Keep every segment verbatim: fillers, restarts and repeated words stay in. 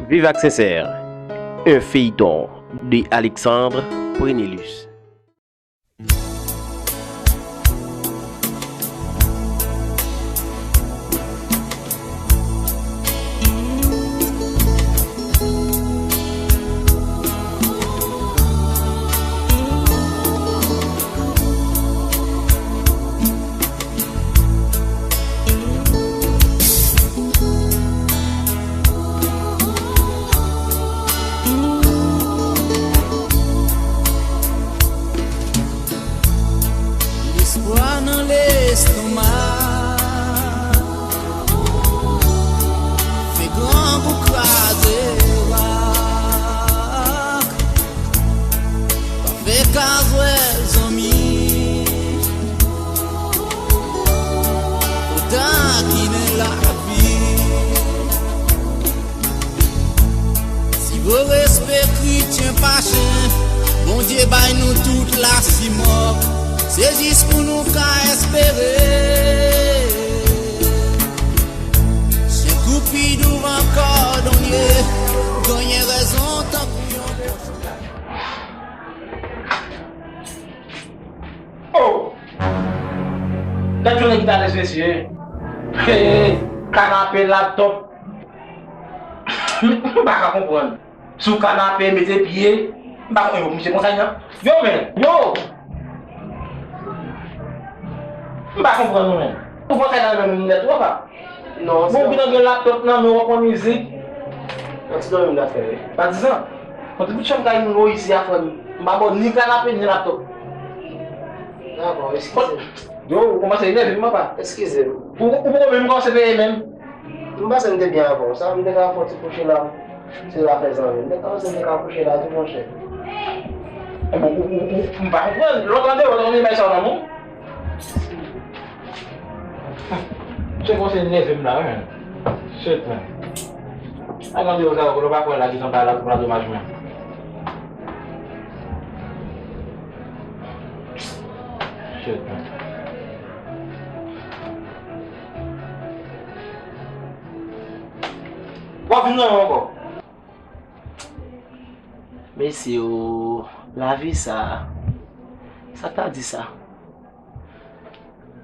Viv ak Sensè, un feuilleton de Alexandre Prenelus. Lespwa nan lestoma. Fè grangou kraze rak. Pa fè kazwèl zanmi. Pou takinen lavi. Si vre respè kretyen pa chen, Bondye bay nou tout lasimòk. Se jis pou nou ka espere. Chen koupi douvan kòdonye, genyen rezon tankou yon. Oh! Gad yon nèg ki t alèz, mesye. Hey, kanape, laptop. M pa ka konprann. Sou kanape, mete pye. M pa konprann, yo, misye konsa, non? Yo, men, yo! M pa konprann nou, men. Ou konsa nan men m nèt, ou pa? Non, bon, ou gentan gen laptop nan men w, w ap pran mizik. Yon ti dòmi m ta fè, wi. Pa di sa. Yon ti bout chanm kay moun, o, isi a, frè m. M pa ba w ni kanape, ni laptop. Dakò, eskize m. Yo, ou kòmanse enève m, papa. Eskize m. Ou, ou poko menm kòmanse peye menm. M panse m te byen avè w. Sa, m te ka fè yon ti kouche la. Se zafè zanmi. M te ka panse m te ka kouche la tou, monchè. Bon, ou, ou, ou, m pa konprann. Lòt andeyò, lòt andeyò, bay sa w nan men w. Misye kòmanse nève m la, wi, men. Shit, men. Ay, gade yo, sa, yo pa kwè la, ki jan bagay la, tou pa domaj, men. Shit, men. W ap vin nan yon ankò. Mesye o, lavi sa, sa ta di sa?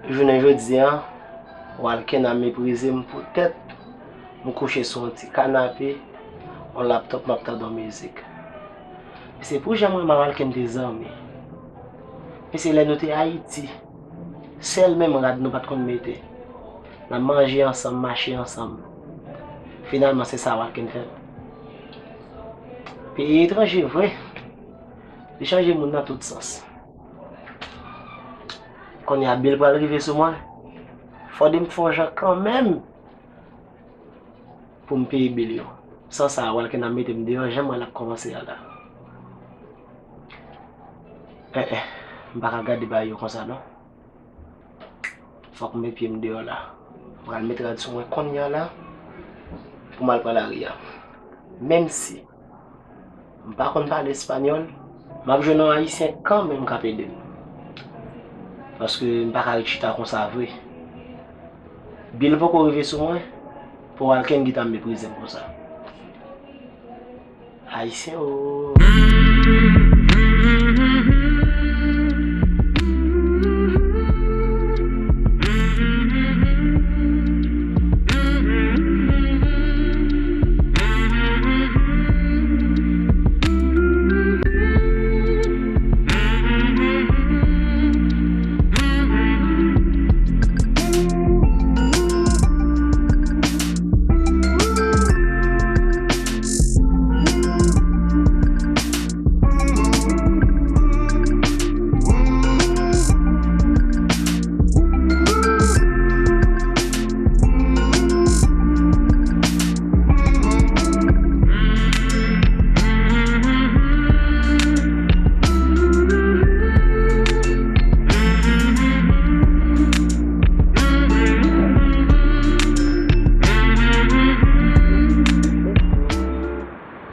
Jounen jodi a, Walken ap meprize m poutèt m kouche sou yon ti kanape, yon laptop, m ap tande yon mizik. Mesye, pou jan mwen, m ak Walken te zanmi. Mesye, lè nou te Ayiti, sèl menm rad nou pa t konn mete. N ap manje ansanm, mache ansanm. Finalman, se sa Walken fè m. Peyi etranje vre, li chanje moun nan tout sans. Kounye a, bil pral rive sou mwen. Fòde m fè yon jan kanmenm pou m peye bil yo. San sa, Walken ap mete m deyò, jan m wè l ap kòmanse a la. Eh, eh, m pa ka gade bagay yo konsa, non. Fòk m met pye m deyò la. M pral met rad sou mwen kounye a la pou m al pran lari a. Menm si m pa konn pale espanyòl, m ap jwenn yon Ayisyen kanmenm k ap ede m. Paske m pa ka ret chita konsa vre. Bil poko rive sou mwen, pou Walken gentan meprize m konsa. Ayisyen o.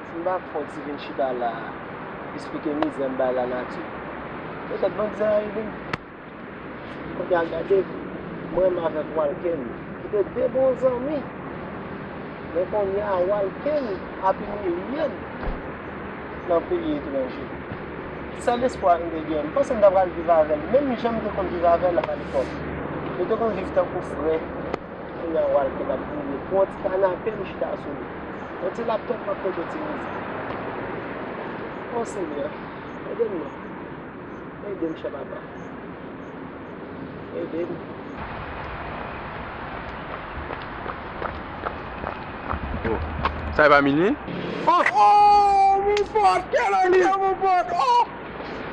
Si m pa fè yon ti vin chita la, esplike mizè m bay lanati. Petèt bann zè a ede m. Kounye a gade, mwen menm avèk Walken, ki te de bon zanmi. Men kounye a, Walken ap imilye n nan peyi etranje. Sèl espwa m te gen, m panse m ta pral viv avè l, menm jan m te konn viv avè l alepòk. Nou te konn viv tankou frè. Kounye a, Walken ap imilye. Pran yon ti kanape, m chita sou li. Yon ti laptòp, m ap koute yon ti mizik. O Senyè, ede m non. Ede m, chè papa. Ede m. Oh, sa e pa Milien? Oh, oh, mon pote, kèl ane, mon pote? Oh,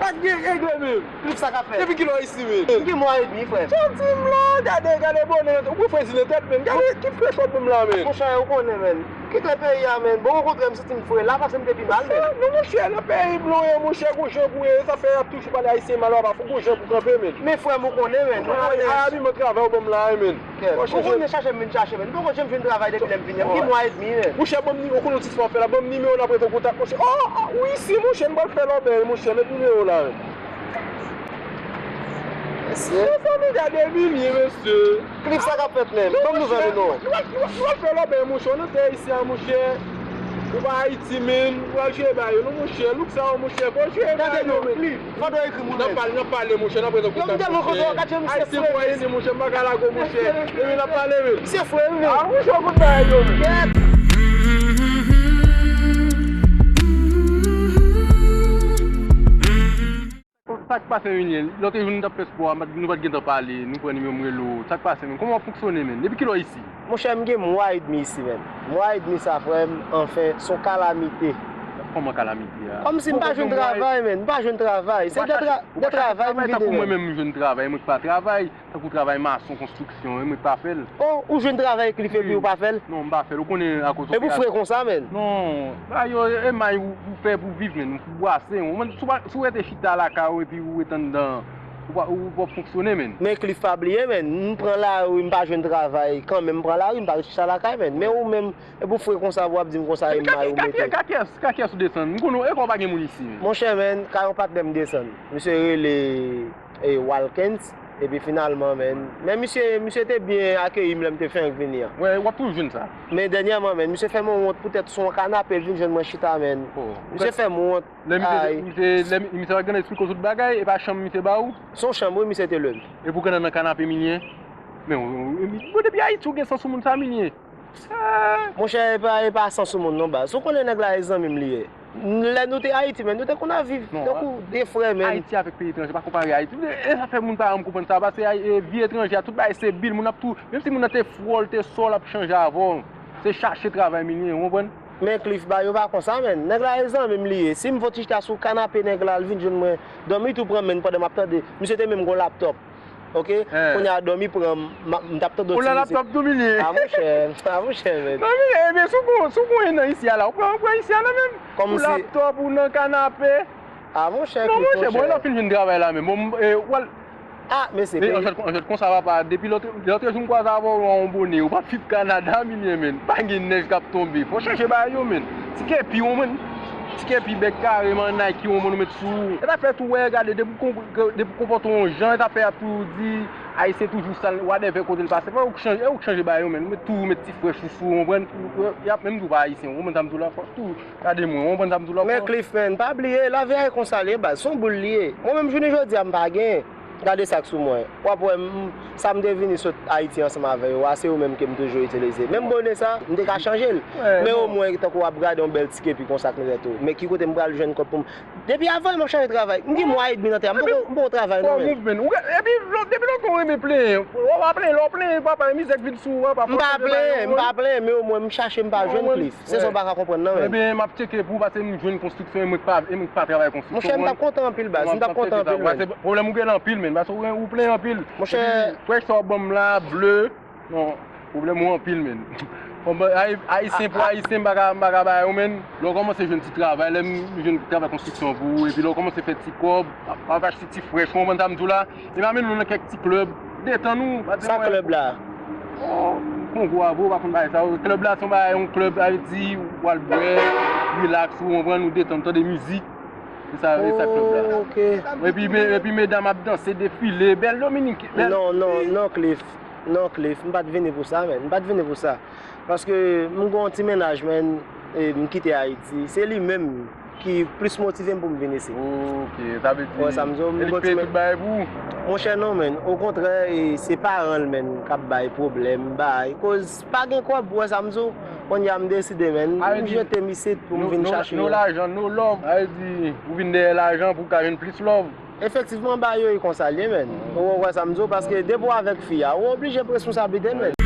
sa k gen regle menm? Cliff, sa k ap fèt? Depi kilè w isi menm? M gen mwa edmi, frè. Sa w di m la? Gade, gade bonè, ou gen frezi nan tèt menm. Gade ki frè sòt menm la menm. Monchè, ou konnen menm. Kite peyi a, menn. Bon, okontrè, m santi m fre la, pase m te pi mal, menn. Non, monchè, nan peyi blan yo, monchè, gon jan pou ye, zafè y ap toujou pale ayisyen mal, w ap gon jan pou kanpe, menn. Men frè m, ou konnen, menn. Ou konnen. Ay, ay, abiman travay ou ban m la, menn. Ou konnen chache m vin chache, menn. M poko janm jwenn travay depi lè m vini an. M gen mwa edmi, menn. Monchè, ban m ni-, ou konnen ti fè la, ban m nimewo w nan prezan kontak, monchè. Oh, oh, wi, si, monchè, m pral fè lòbèy, monchè, met nimewo w la, menn. Mesye. Mezanmi, gade Milien, mesye. Cliff, sa k ap fèt menm? Ban m nouvèl ou non. Nou al, nou al, nou al fè lòbèy, monchè, w nan tè isi a, monchè. Ou pa Ayiti, menn. Ou al jwe ba yo, non, monchè. Look sa, monchè. Fò jwe ba yo, menn. Cliff, fò dwe ekri m wi, menn. N ap pale, n ap pale, monchè. N ap rete kontak, monchè. Ayisyen fò ede, monchè. M pa ka lage w, monchè. Epi n ap pale, menn. Misye fre wi, menn. Ah, monchè, kout bagay yo, menn. Sa k pase, Milien? Lòt jou nou t ap fè espwa, nou pa t gentan pale, nou pran nimewo m rele w. Sa k pase, menn? Kòman w ap fonksyone, menn? Depi kilè w isi? Monchè, m gen mwa edmi isi, menn. Mwa edmi sa, frè m, anfen, s on kalamite. Kòman kalamite a? Kòmsi m pa jwenn travay, menn. M pa jwenn travay. Se de tra-, de travay m vide, menn. Tankou mwen menm, m jwenn travay, mwen k pa travay. Tankou travay mason, konstriksyon, e mwen k pa fè l. Oh, ou jwenn travay Cliff epi ou pa fè l? Non, m pa fè l. Ou konnen akoz operasyon. Epi w fre konsa, menn? Non, bagay yo, e may ou, ou fè pou viv, menn, ou bwase. Ou menm, si w pa, si w rete chita lakay ou epi ou rete anndan, ou pa, ou p ap fonksyone, menn. Men Cliff, pa bliye, menn, m pran lari, m pa jwenn travay, kanmenm m pran lari, m pa ret chita lakay, menn. Men ou menm, epi w fre konsa pou w ap di m konsa e may ou mete. Ka kiyès, ka kiyès ou desann? M konnen, e kò pa gen moun isi, menn. Monchè, menn, ka yon patnè m desann. Misye rele e, Walkens. Epi finalman, menn, men misye, misye te byen akeyi m lè m te fenk vini an. Wè, w ap toujou jwenn sa. Men dènyèman, menn, misye fè m wont poutèt s on kanape l vin jwenn mwen chita, menn. Oh, misye fè m wont. Lè misye, misye, lè mi-, misye pa t gentan eksplike w tout bagay, e pa chanm misye ba ou? S on chanm, wi, misye te lwe m. Epi w gentan nan kanape Milien? Men, w, w, w, bon, depi Ayiti, w gen san sou moun sa, Milien. Monchè, e pa, e pa san sou moun non, baz. Ou konnen nèg la e zanmi m li ye. Lè nou te Ayiti, menn, nou te konn ap viv tankou de frè, menn. Ayiti avèk peyi etranje, pa konpare Ayiti. E, e sa fè moun pa janm konprann sa, paske Ay-, e, vi etranje a, tout bagay se bil, moun ap tou, menm si moun nan te fou w, l te sò w, l ap chanje avè w. Se chache travay Milien, ou konprann? Men Cliff, ba yo pa konsa, menn. Nèg la e zanmi m li ye. Si m fè yon ti chita sou kanape nèg la, l vin jwenn mwen, dòmi tou pran m, menn, pandan m ap tande. Misye te menm gon laptòp. Oke? Kounye a dòmi pran m, m, m t ap tande yon ti mizik. Ou nan laptòp tou, Milien? A monchè, a monchè, menn. Non, Milien, ebyen, si w gon, si w gon en nan isi a la, ou pran, ou pran isi a la menm. Ou laptòp, ou nan kanape. A monchè, Cliff, monchè. Non, monchè, bon, lè w fin jwenn travay la menm. Bon, e, w al. A, mesye, peyi. Anfèt, anfèt, konsa, papa, depi lòt, lòt jou m kwaze avè w, ou an bone, ou p ap viv Kanada, Milien, menn. Pa gen nèj k ap tonbe. Fò w chanje bagay yo, menn. Ti kepi w, menn. Ti kepi bèk kare, man, Nike w, menn, ou met sou ou. E ta fè tou wè, gade, depi w konp-, depi w konpòte w yon jan, e ta fè y ap tou di, Ayisyen toujou sal, whatever kote l pase. Fò ou k chanje, ou k chanje bagay yo, menn. Ou met tou, ou met ti frèch ou sou, ou konprann? Ou, ou, y ap menm di w pa Ayisyen, ou konprann sa m di w la? Fò tou, gade mwen, ou konprann sa m di w la? Men Cliff, menn, pa bliye, lavi a e konsa l ye, baz. S on boul li ye. Mwen menm, jounen jodi a, m pa genyen. Gade sa k sou mwen. W ap wè m, sa m te vini sot Ayiti ansanm avè yo a, se yo menm ke m toujou itilize. Menm bone sa, m te ka chanje l. Men omwen, tankou w ap gade yon bèl ti kepi konsa k nan tèt ou. Men ki kote m pral jwenn kòb pou m. Depi avan, m ap chèche travay. M gen mwa edmi nan tè a, m poko, m poko travay non, menn. Epi, depi lontan ou renmen plenyen. W ap plenyen, lè w plenyen, papa, mizè k vin sou ou, papa. M pa plenyen, m pa plenyen, men omwen m chache, m pa jwenn, Cliff. Se sa w pa ka konprann nan, menn. Ebyen, m ap tcheke pou ou, paske m jwenn konstriksyon, e mwen k pa, e mwen k pa travay konstriksyon. Monchè, m t ap kontan anpil, baz. M t ap kontan anpil, menn. Pwoblèm ou gen anpil, menn. Paske ou plenyen anpil. Monchè. Epi, frèch sa w ban m la, ble. Non, pwoblèm ou anpil, menn. Bon, Ay-, Ayisyen pou Ayisyen, m pa ka, m pa ka ba yo, menn. Lè w kòmanse jwenn ti travay, lè m jwenn travay konstriksyon pou ou, epi lè w kòmanse fè ti kòb, w ap achte ti frèch, ou konprann sa m di w la? E m ap mennen w nan kèk ti klèb, detann ou. Sa klèb la? Oh, Kongo a, bro, ou pa konn bagay sa yo. Klèb la se yon bagay, yon klèb, sa vle di, w al bwè, relax, ou konprann, ou detann, tande mizik. Se sa, se sa klèb la. Oh, ok. Epi, me-, epi medam ap danse, defile, bèl Dominiken, bèl. Non, non, non, Cliff. Non, Cliff, m pa t vini pou sa, menn. M pa t vini pou sa. Paske m gen yon ti mennaj, menn, e m kite Ayiti. Se li menm ki plis motive m pou m vin isit. Ok, sa vle di, Ou wè sa m di w? M e li gen ki yon ti peye men- tout bagay pou ou? Monchè, non, menn. Okontrè, e se paran l, menn, k ap bay pwoblèm, bay. Koz pa gen kòb, ou wè sa m di w? Kounye a m deside, menn. Sa vle M di, jete m isit pou m no, vin no, chache no lajan, no love. Sa vle di, ou vin dèyè lajan pou w ka jwenn plis love. Efektivman, bagay yo e konsa l ye, menn. Ou wè sa m di w, paske depi w avèk fi a, ou oblije pran responsablite l, menn.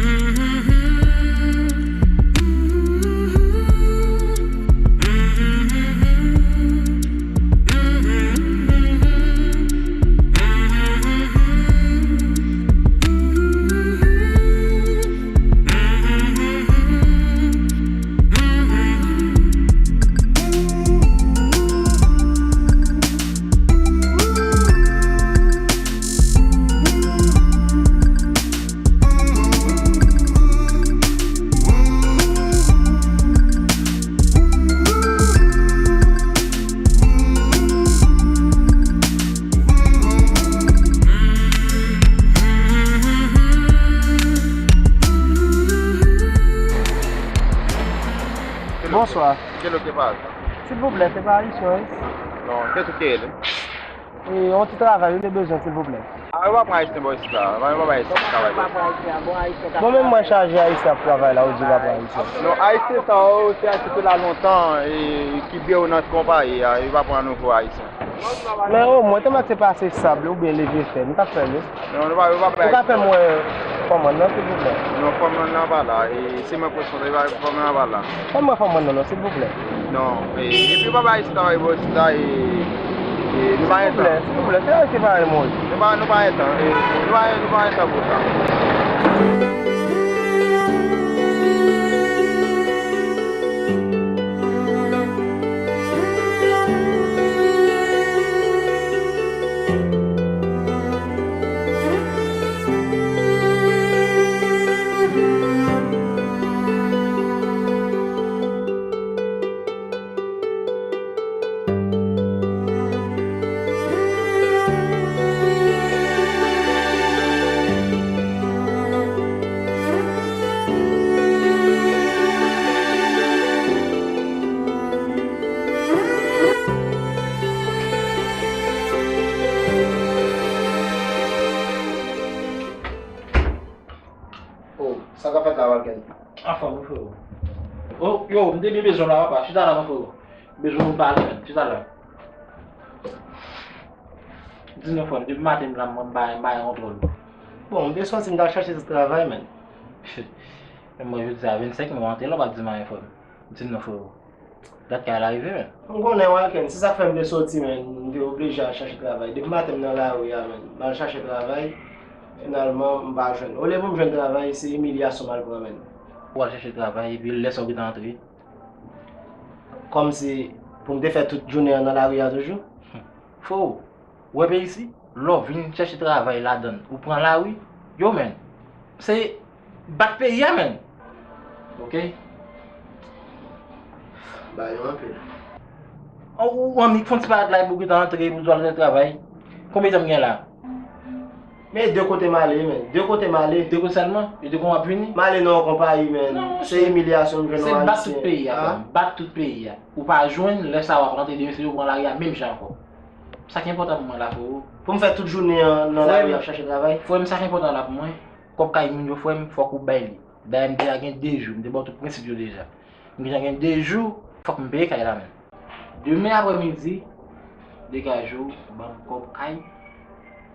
Bonswa. Kèl ou te pale? Silvouplè, se pa ayisyen, wi. Non, kèl ou te rele? E, yon ti travay, wi, m te bezwen, silvouplè. A, yo pa pran ayisyen bò isit la. Yo pa pran ayisyen travay la. Bon, menm mwen chaje ayisyen ap travay la, ou di yo pa pran ayisyen. Non, ayisyen sa yo, se ayisyen ki la lontan, e ki byen yo nan konpayi a, yo pa pran nouvo ayisyen. Men omwen, tèlman se pase sab oubyen leve fè, m t ap fè l, wi. Non, nou pa, yo pa bay. Ou ka fè m wè fòmann nan, silvouplè? Non, fòmann nan pa la. E, se mwen k responsab, fòmann nan pa la. Fè m wè fòmann nan, non, silvouplè. Non, e, epi yo pa bay travay bò isit la, e, e, nou pa gen tan. Silvouplè, silvouplè, se la se pa mwen. Nou pa, nou pa gen tan, e, nou pa, nou pa gen tan pou sa. Oh, sa k ap fèt la, Walken? Anfòm, wi, frero. Oh, yo, m te byen bezwen w la, papa. Chita la, mon frero. Bezwen nou pale, menn. Chita la. Di nou, frè m, depi maten m la, mwen, m pa, m pa gen kontwòl. Bon, m te sòti, m t al chache ti travay, menn. Men mwen, jodi a vennsenk, mwen rantre la, w pa di m anyen, frè m. Di m non, frero. Dat kay la rive, menn. M konnen, Walken, se sa k fè m te soti, menn. M te oblije al chache travay. Depi maten m nan lari a, menn. M al chache travay, finalman, m pa jwenn. Olye pou m jwenn travay, se imilyasyon m al pran, menn. Ou al chache travay, epi lè sa w gentan antre? Kòmsi pou m te fè tout jounen an nan lari a toujou? Frero, ou wè peyi isi, lè w vin chèche travay ladann, ou pran lari, yo, menn, se bat peyi a, menn. Ok? Ba yo anpil. Ou, ou annik fè yon ti parèt la, epi w gentan antre, epi w di w al nan travay. Konbyen tan m gen la? Men de kote m ale, menn. De kote m ale. De kote sèlman? E de kote w ap vini? M ale nan yon konpayi, menn. Non, monchè. Se imilyasyon m jwenn nan Ayisyen. Se bat tout peyi a, frè m. Bat tout peyi a. Ou pa jwenn, lè sa w ap rantre demen, se yo pran lari a menm jan ankò. Sa ki enpòtan pou mwen la, frero. Pou m fè tout jounen an nan lari ap chache travay? Frè m, sa ki enpòtan la pou mwen, kòb kay moun yo, frè m, fòk ou bay li. Dayè, m deja gen de jou, m te ba w tout prensip yo deja. M deja gen de jou, fòk m peye kay la menm. Demen aprèmidi, degaje w, ban m kòb kay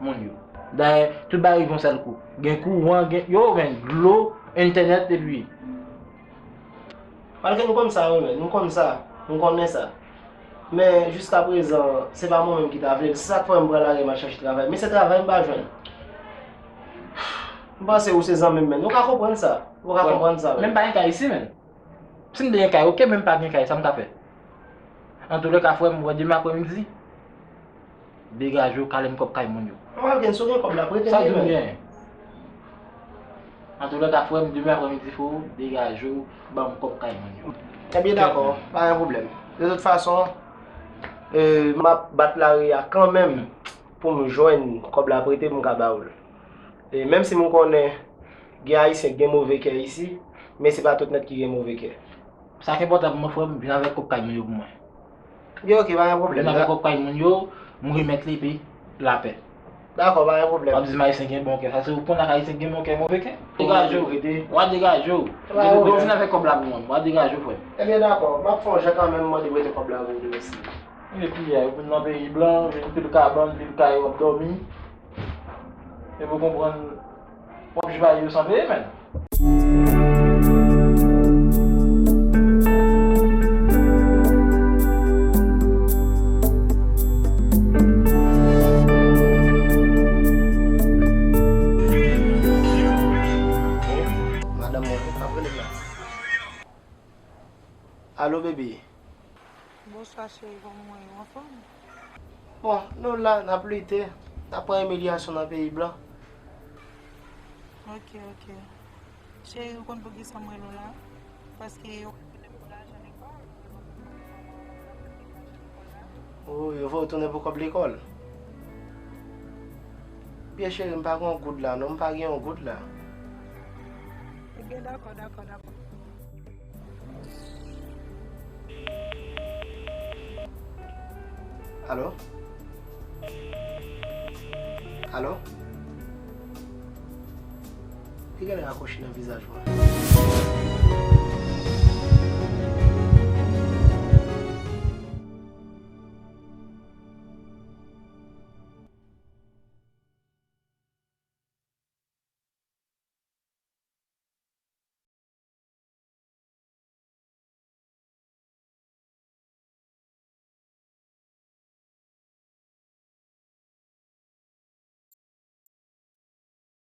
moun yo. Dayè, tout bagay rive yon sèl kou. Gen kouran, gen, yo, men, dlo, entènèt, epi Malgre nou konn sa, wi, men, nou konn sa, nou konnen sa. Men, jiskaprezan, se pa mwen menm ki ta vle l. Se sa k fè m pran lari m al chache travay. Men se travay m pa jwenn. M panse ou se zanmi m, men. Ou ka konprann sa. Ou ka konprann sa, men. Men m pa gen kay isi, men. Si m te gen kay, ok, men m pa gen kay, sa m ka fè? Antoulèka, frè m, wè demen aprèmidi. Degaje w, kale m kòb kay moun yo. Mwen gen, si w gen kòb la, prete m li, men. Sa di m gen. Antoulèka, frè m, demen aprèmidi, frero, degaje w, ban m kòb kay moun yo. Ebyen, dakò, pa gen pwoblèm. De tout fason, e, m ap bat lari a kanmenm pou m jwenn kòb la, prete pou m ka ba w l. E menm si m konnen Gen Ayisyen k gen move kè isi, men se pa tout nèt ki gen move kè. Sa k enpòtan pou mwen, frè m, vin avèk kòb kay moun yo pou mwen. Gen, oke, pa gen pwoblèm. Vin avèk kòb kay moun yo, m remèt li, epi lapè. Dakò, pa gen pwoblèm. W ap di m Ayisyen gen bon kè. Sa se ou konn ak Ayisyen gen bon kè, move kè. Degaje w. W a degaje w. Depi w vin avèk kòb la pou mwen, w a degaje w, frè m. Ebyen, dakò. M ap fè yon jan kanmenm, mande prete kòb la pou ou demen si. Epi, yo vin nan peyi blan, vin pile kabann, pile kay, w ap dòmi. Epi w konprann, w ap jwaye yo san peye, menn. Madanm mwen ap rele m la. Alo, baby. Bonswa, cheri, kòman w ye? Ou anfòm? Bon, nou la, n ap lite, n ap pran imilyasyon nan peyi blan. Ok, ok. Cheri, ou konn poukisa m rele w la? Paske yo voye m pou lajan lekòl. O, yo voye w tounen pou kòb lekòl? Byen, cheri, m pa gen yon goud la, non, m pa gen yon goud la. Ebyen, dakò, dakò, dakò. Alo? Alo? Li genlè rakwoche nan vizaj mwen.